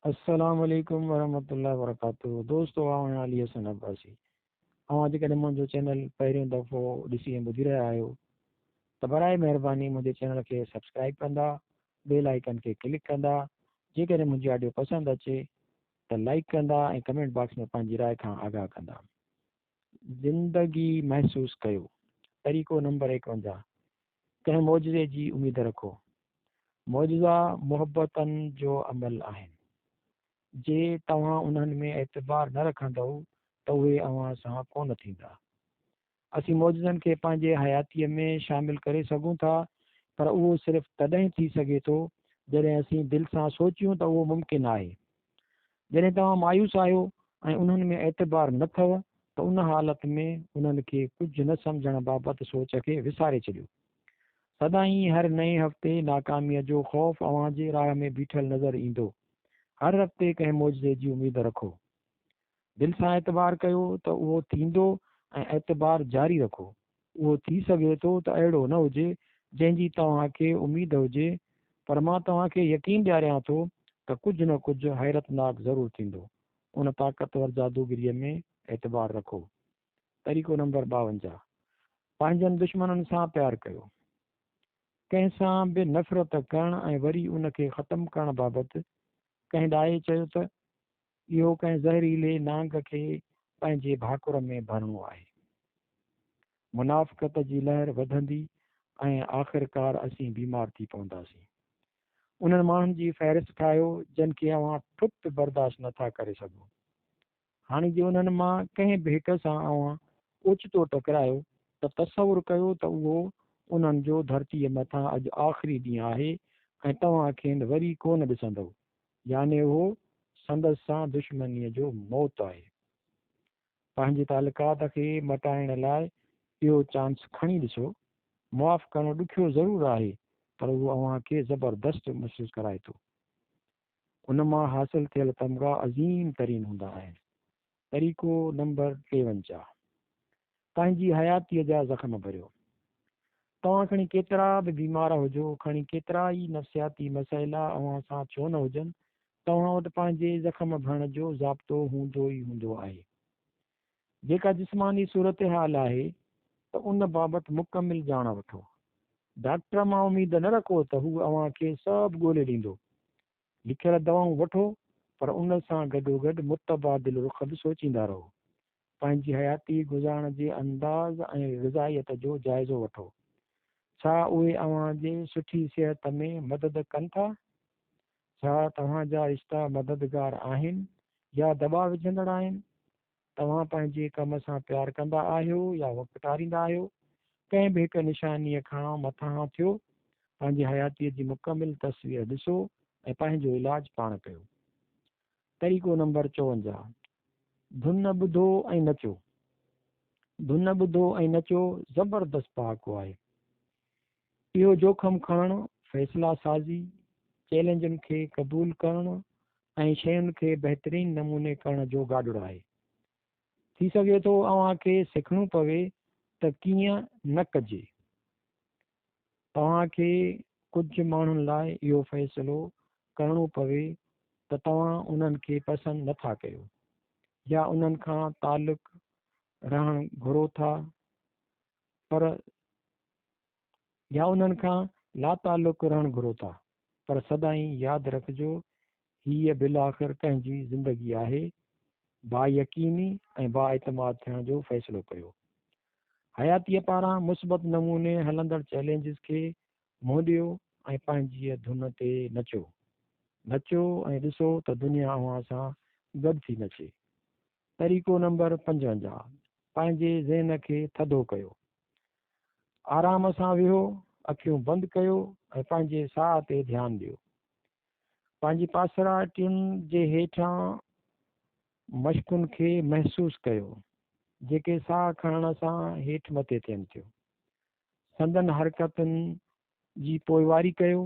السلام عليڪم ورحمة الله وبرڪاته دوستو آئون آهيان علي حسن عباسي اوهان جيڪڏهن منهنجو چينل پهريون دفعو ڏسي ۽ ٻڌي رهيا آهيو ته برائي مهرباني منهنجي چينل کي سبسڪرائب ڪندا بيل آئيڪن کي ڪلڪ ڪندا جيڪڏهن منهنجي آڊيو پسند اچي ته لائيڪ ڪندا ۽ ڪمينٽ باڪس ۾ پنهنجي راء کان آگاهه ڪندا. زندگي محسوس ڪيو. طريقو نمبر 51، ڪنهن معجزي جي اميد رکو. معجزا محبتن جو عمل آهن. جي توهان انهن ۾ اعتبار نه رکندؤ ته اهي اوهان سان ڪونه ٿيندا. اسين معجزن کي پنهنجي حياتيء ۾ شامل ڪري سگهون ٿا پر اهو صرف تڏهن ٿي سگهي ٿو جڏهن اسين دل سان سوچيون ته اهو ممڪن آهي. جڏهن توهان مايوس آهيو ۽ انهن ۾ اعتبار نه ٿو ته ان حالت ۾ انهن کي ڪجهه نه سمجهڻ بابت سوچ کي وساري ڇڏيو. سدائين هر نئين هفتي ناڪاميء جو خوف اوهان جي راهه ۾ بيٺل نظر ايندو. هر هفتي ڪنهن معجزي جي اميد رکو. دل سان اعتبار ڪيو ته اهو ٿيندو ۽ اعتبار جاري رکو. اهو ٿي سگهي ٿو ته اهڙو نه هجي جنهن جي توهان کي اميد هجي پر مان توهان کي يقين ڏياريان ٿو ته ڪجهه نه ڪجهه حيرتناڪ ضرور ٿيندو. ان طاقتور جادوگريء ۾ اعتبار رکو. طريقو نمبر 52، پنهنجن دشمنن سان پيار ڪيو. ڪنهن سان به نفرت ڪرڻ ۽ وري ان کي ختم ڪرڻ بابت ڪنهن ڏاهي چيو ته. اهو ڪنهن زهريلي نانگ کي پنهنجي ڀاڪر ۾ ڀرڻو آهي. منافقت جي لهر وڌندي ۽ آخرڪار اسين بيمار ٿي پونداسين. انهن ماڻهن جي فهرست ٺاهيو جن کي اوهان ٺپ برداشت نه ٿا ڪري سگهو. هاڻي جي انهن مان ڪنهن به هڪ سان اوهان اوچتو ٽڪرايو ته تصور ڪيو ته اهو انهن جو ڌرتيء مٿان اڄ آخري ڏينهن آهي ۽ توهان کين وري ڪونه ڏسندؤ. يعني اهو سندس سان دشمنيء جو موت آهي. پنهنجي تعلقات کي مٽائڻ لاء اهو چانس کڻي ڏسو. معاف ڪرڻ ڏکيو ضرور آهي پر اهو اوهان کي زبردست محسوس ڪرائي ٿو. ان مان حاصل ٿيل تمغا عظيم ترين هوندا آهن. طريقو نمبر 53، پنهنجي حياتيء جا زخم ڀريو. توهان کڻي ڪيترا به بيمار هجو، کڻي ڪيترا ئي نفسياتي مسئلا اوهان سان ڇو نه هجن، توهان وٽ پنهنجي زخم ڀرڻ جو ضابطو هوندو ئي هوندو آهي. جيڪا جسماني صورتحال آهي ته ان بابت مڪمل ڄاڻ وٺو. ڊاڪٽر مان اميد نه رکو ته هو اوهان کي سڀ ڳولي ڏيندو. لکيل دوائون وٺو پر ان سان گڏوگڏ متبادل رخ به سوچيندا رهو. پنهنجي حياتي گذارڻ جي انداز ۽ غذائيت جو جائزو وٺو. ڇا اهي اوهان جي سٺي صحت ۾ مدد ڪن ٿا؟ ڇا توهان جا رشتا مددگار آهن يا دٻاء وجهندڙ آهن؟ توهان پنهنجي ڪم سان پيار ڪندا آهيو يا وقت ٽاريندا آهيو؟ ڪنهن به هڪ نشانيء کان مٿانهان ٿيو، پنهنجي حياتيء جي مڪمل تصوير ڏسو ۽ پنهنجو علاج پاڻ ڪيو. طريقو نمبر 54، ڌن ٻڌو ۽ نچو. ڌن ٻڌو ۽ نچو زبردست پهاڪو آهي. اهو جوکم کڻڻ، فيصلا سازي، چئلينجن کي قبول ڪرڻ ۽ شين کي بهترين نموني ڪرڻ جو گاڏڙ آهي. ٿي سگهي ٿو اوهان کي سکڻو پوي ته ڪيئن نه ڪجي. توهان کي ڪجهه ماڻهن لاء اهو فيصلو ڪرڻو پوي ته توهان انهن کي پسند نه ٿا ڪيو يا انهن کان تعلق رهڻ گهرو ٿا پر يا انهن کان لاتعلق رهڻ گهرو ٿا پر سدائين ياد رکجو هيء بالآخر پنهنجي زندگي آهي، بايقيني ۽ بااعتماد ٿيڻ جو فيصلو ڪيو. حياتيء پاران مثبت نموني هلندڙ چئلينجز کي منهن ڏيو ۽ پنهنجيء ڌن تي نچو. نچو ۽ ڏسو ته دنيا اوهان سان گڏ ٿي نچي. طريقو نمبر 55، پنهنجي ذهن کي ٿڌو ڪيو. آرام سان ويهو، اکيون بند ڪيو ۽ پنهنجي ساهه تي ڌيان ڏيو. پنهنجي پاسراٽين جي هيٺان مشڪن کي محسوس ڪيو، جيڪي ساهه کڻڻ سان هيٺ مٿي ٿين ٿيون. سندن حرڪتن جي پوئواري ڪيو.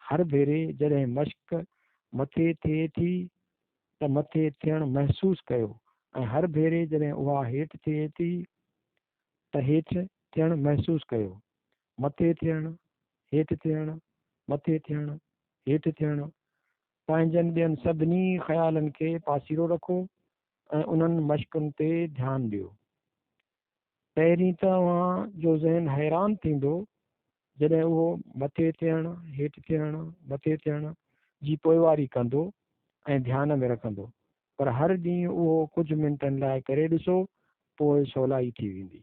هر ڀيري جڏهن مشڪ مٿي ٿئي ٿي ته مٿي ٿيڻ محسوس ڪيو ۽ هر ڀيري جڏهن اها هيٺ ٿئي ٿي ته هيٺ ٿيڻ محسوس ڪيو. مٿي ٿيڻ، هيٺ ٿيڻ، مٿي ٿيڻ، هيٺ ٿيڻ. پنهنجن ٻين سڀني خيالن کي پاسيرو رکو ۽ انهن مشقن تي ڌيان ڏيو. پهرين ته اوهان جو ذهن حيران ٿيندو جڏهن اهو مٿي ٿيڻ، هيٺ ٿيڻ، مٿي ٿيڻ جي پوئواري ڪندو ۽ ڌيان ۾ رکندو، پر هر ڏينهن اهو ڪجهه منٽن لاء ڪري ڏسو، پوء سولائي ٿي ويندي.